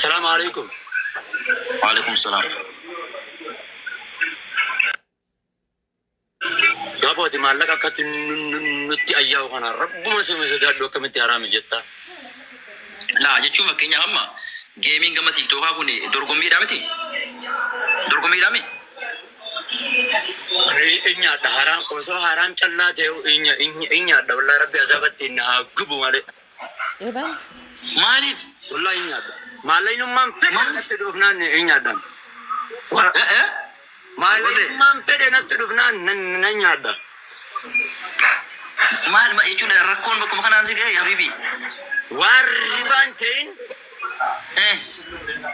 Assalaamu alaikum. Waalaikum salaam. Gaafa ati maallaqa akkatti nutti ayyaa'u kana rabbuma si sodaadhu akkamitti haraami jetta. Laa jechuun fakkeenyaaf amma geemiin gama tiiktookaa kun dorgommiidhaa miti? Dorgommiidhaa mi? Ani in nyaadha haraam osoo haraam callaa ta'e in nyaadha wallahi rabbi azaabatti na haa gubu malee. Eban. Maaliif? Wallahi in nyaadha. Maallaqnummaan fedhe Maal? natti dhufnaan in nyaadha. Eh eh? Maallaqnummaan fedhe natti dhufnaan nan nyaadha. Maal jechuun rakkoon bakkuma kanaan si ga'e habibi? Waan ribaan ta'in Eh.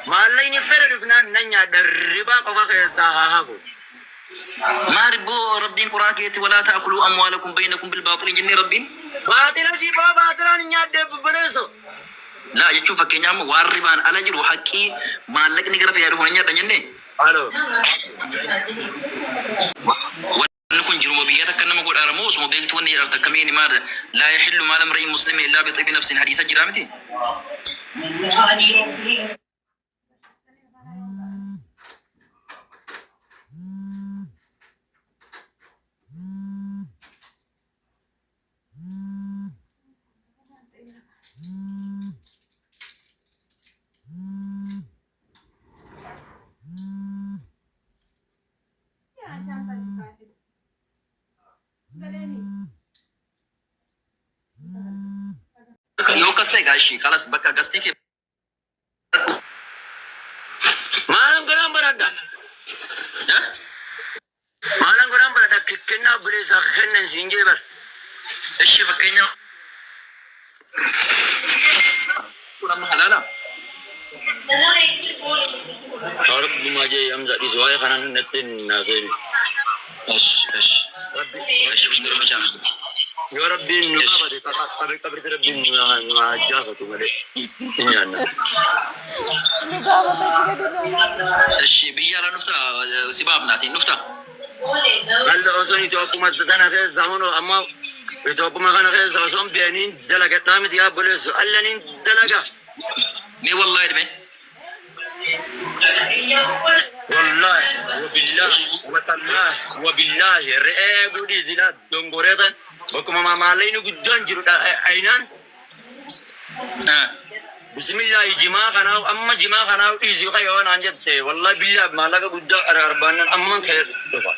maallaqni fedhe dhufnaan nan nyaadha ribaa qofa keessaa haa hafu. Maal ibboo rabbiin quraan keetti walaa ta'akuluu amwaalakum baynakum bil baaxili jennee rabbiin? Baaxila si boo baaxilaan hin nyaadde bubbuleesso. Laa jechuun fakkeenyaaf amma waan ribaan ala jiru haqqii maallaqni gara fayyaa dhufu hin nyaadhan jennee? Alo. Wanni kun jiruma biyyaa takka nama godhaara moo osuma beektu wanni jedhaarta akkamiin maal laa yaxillu maala imri'in muslimin illaa bixiibi nafsin hadiisa jiraa miti? Yoo akkas ta'e gaashii kalas bakka gastii kee Maalan godhaan baradha. Maalan godhaan baradha kennaa obboleessaa kennan siin jee bar. Ishi fakkeenyaaf kun amma halaala. Rabbumaa jee Hamza dhiisi waa'ee kanaan natti hin haasa'in. Esh esh esh fuuldura bichaan. Yoo rabbiin nu gaafate qabe qabritti rabbiin nu haa gaafatu malee hin nyaanna. Nu gaafata achi gadi nu gaafata. Eshi biyya alaa dhufta si baafnaatiin dhufta. Halla osoo Itoophuma kana keessa hunoo amma Itoophuma kana keessa osoo hin beeniin dalagadhaa miti yaa obboleessu alla niin dalaga. Mee wallaahi dhibee. Wallaahi wabillaahi watallaahi wabillaahi re'ee gudii silaa dongoreetan bakkuma maallaqni guddaan jiru aynaan bismillaahi jimaa kanaa amma jimaa kanaa dhiisii kayoo naan jette wallaahi billaa maallaqa guddaa arbaannan amman ka'ee dhufa.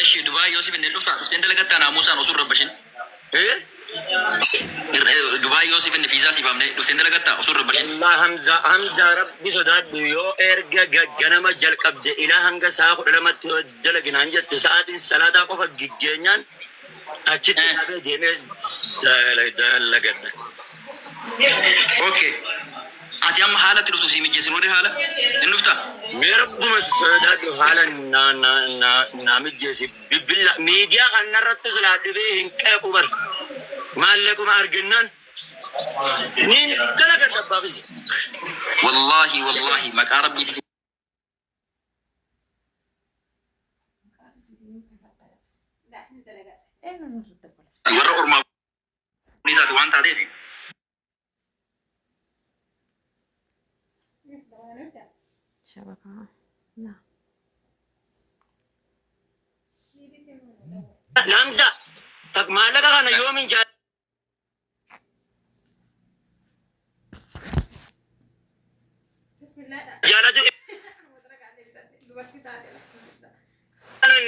Eshi Dubaay yoo si finne dhufta dhufteen dalagattaa naamusaan osoo hin rabbashin. Eh? Dubaay yoo si finne fiizaa si baafne dhufteen dalagattaa osoo hin rabbashin. Wallah Hamza Hamza rabbi sodaadhu yoo erga ganama jalqabde ilaa hanga sa'a 12tti yoo dalaginaan jette sa'aatiin salaataa qofa giggeenyaan achitti dhaabee deemee dalagadha. Okay. Ati amma haala itti dhuftu sii mijjeessinu dee haala hin dhufta. Mee rabbuma sodaadhu haala na na na na mijjeessi bilbila miidiyaa kanarratti silaa dhibee hin qeequ bar maallaquma argannaan niin dalagadha abbaa kiyya. Wallaahi wallaahi maqaa rabbiitiin. Warra ormaa ni taate waan taateef. Shabakaa. Na. Namsa tak maallaqa kana yoomin jaalatu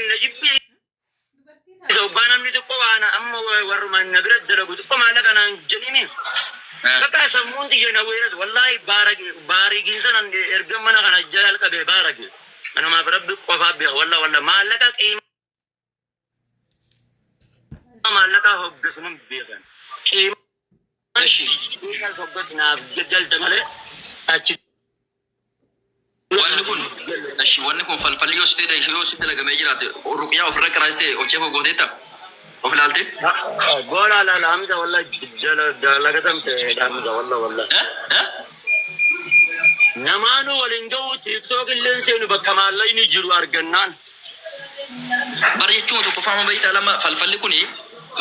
na jibbisiisa hoggaa namni xiqqoo waan amma warruma na bira dalagu xiqqoo maallaqa naan jedhini. Bakka sammuun tiyya na weeratu wallaahi baarigiin sanan erga mana kana jalqabe baarage. Kanumaaf rabbi qofaa beeka walla walla maallaqa qiima maallaqaa hoggasuma beekan. Qiima Eshi. hoggas naaf galte malee achi Wanni kun eshi wanni kun falfalli yoo sitti yoo sitti dalagamee jiraate ruqyaa ofirra qaraastee of cheekoo gooteetta of ilaalte. Gola la la Hamza walla dalagatamte Hamza walla walla. Eh? Eh? Namaanuu waliin gahu TikTok illeen seenu bakka maallaqni jiru argannaan. Bar jechuun tokkoffaa amma beektaa lama falfalli kuni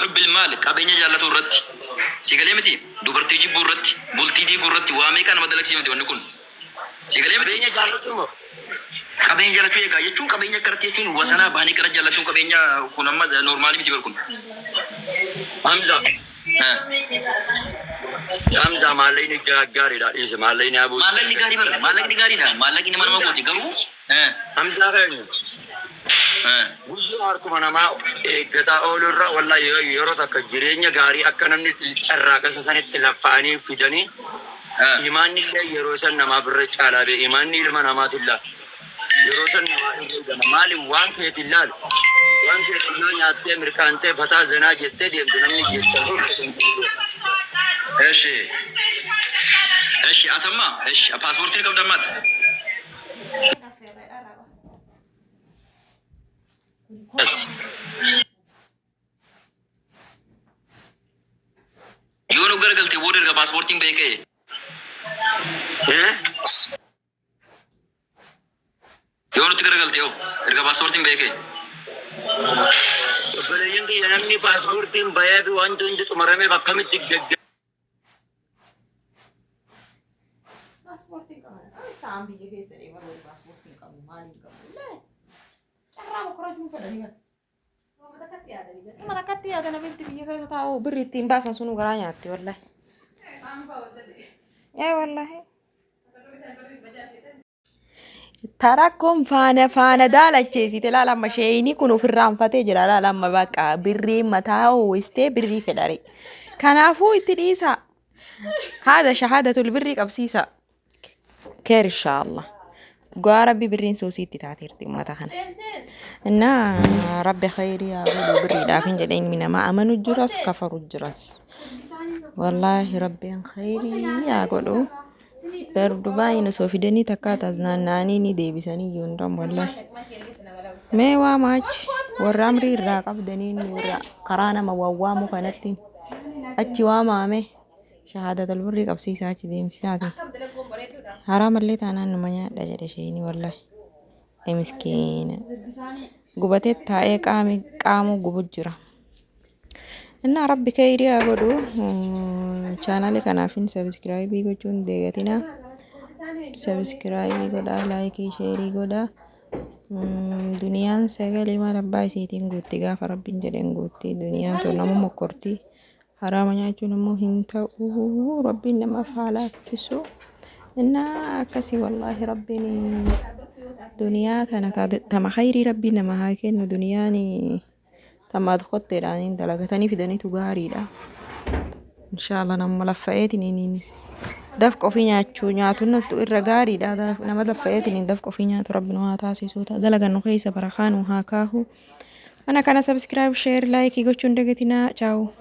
hubbil maal qabeenya jaallatu irratti. Si galee miti dubartii jibbuu irratti bultii diiguu irratti waa meeqa nama dalagsiifti wanni kun. Si galee miti. Qabeenya jaallachuu moo? Qabeenya jaalachuu egaa jechuun qabeenya akkanatti jechuun wasanaa baanii gara jaalachuun qabeenya kun amma normaalii miti bar kun. Hamza. Hamza maallaqni gaariidha dhiise maallaqni haa buusu. Maallaqni gaarii bara maallaqni gaariidha maallaqni nama nama gooti garuu. Hamzaa keenya guyyuu harkuma namaa eeggataa oolu irra wallahi yeroo takka jireenya gaarii akka namni carraaqasa sanitti laffa'anii fidanii imaanni illee yeroo san namaaf irra caalaa bee imaanni ilma namaatillaa yeroo san namaa irra eegama maali waan keetiin laalu waan keetiin yoo nyaattee mirqaantee fataa zanaa jettee deemtu namni jecha. Eshi. Eshi atamma eshi paaspoortii qabda ammaati. Yoo nu garagalte booda erga paaspoortiin bahee ka'e. Eh? Yoo nutti garagalte yoo erga paaspoortiin bahee ka'e. Obboleeyyan kiyya namni paaspoortiin bahee fi wanti hundi xumurameef akkamitti gaggeeffama? Paaspoortii hin qaban. Akkamitti ta'an biyya keessa deeman warri paaspoortii hin qabu maal hin qabu. Illee carraa mokkora fedhanii bara. Nama takkatti yaada namitti biyya keessa taa'u birri ittiin baasan sunu garaa nyaatti wallahi. Ee wallahi. Tarakkoon faana faana daalacheessite laala amma sheeyini kun ofirraanfatee jira laala amma baqa birrii mataa ho'istee birrii fedhare. Kanaafuu itti dhiisaa. Haada shahaadatul birrii qabsiisa. Keer inshaallah. Dhugaa rabbi birriin suusii itti taateerti uummata kana. Innaa rabbi khayrii haa godhu birriidhaaf hin jedhe ilmi namaa amanu jiras kafaru jiras. Wallaahi rabbiin khayrii haa godhu. Garuu Dubaayin osoo fidanii takkaa taasnaanna'anii ni deebisanii iyyuu hin dhabu wallaahi. Mee waama achi warra amrii irraa qabdanii inni warra karaa nama wawwaamu kanatti achi waamaame shahaadatal birrii qabsiisaa achi deemsisaati. Haraamallee taanaan numa nyaadha jedhe isheen wallaahi. Ee miskiina. Gubatee taa'ee qaami qaamuu gubu jira. Innaa rabbi kheyrii haa godhu. Chaanaalii kanaafin sabiskiraayibii gochuun deegatina. Sabiskiraayibii godhaa, laayikii, sheerii godhaa. Duniyaan sagalee maal abbaa isiitiin guutti gaafa rabbiin jedheen guutti. Duniyaan tun nama mokkorti. Haraama nyaachuun immoo hin ta'u. Rabbiin namaaf haa laaffisu. Innaa akkasii wallaahi rabbiin duniyaa tana tama khayrii rabbiin nama haa kennu duniyaan tama kotteedhaan dalagatanii fidaniitu gaariidha. Inshaallah nama laffa'eetiin dafqa ofii nyaachuu nyaatuun nattu irra gaariidha. Nama laffa'eetiin dafqa ofii nyaatu rabbi nu haa taasisu. Dalagan nu keessa barakaa nu haa kaahu. Ana kana subscribe, share, like gochuun dagatinaa. Ciao.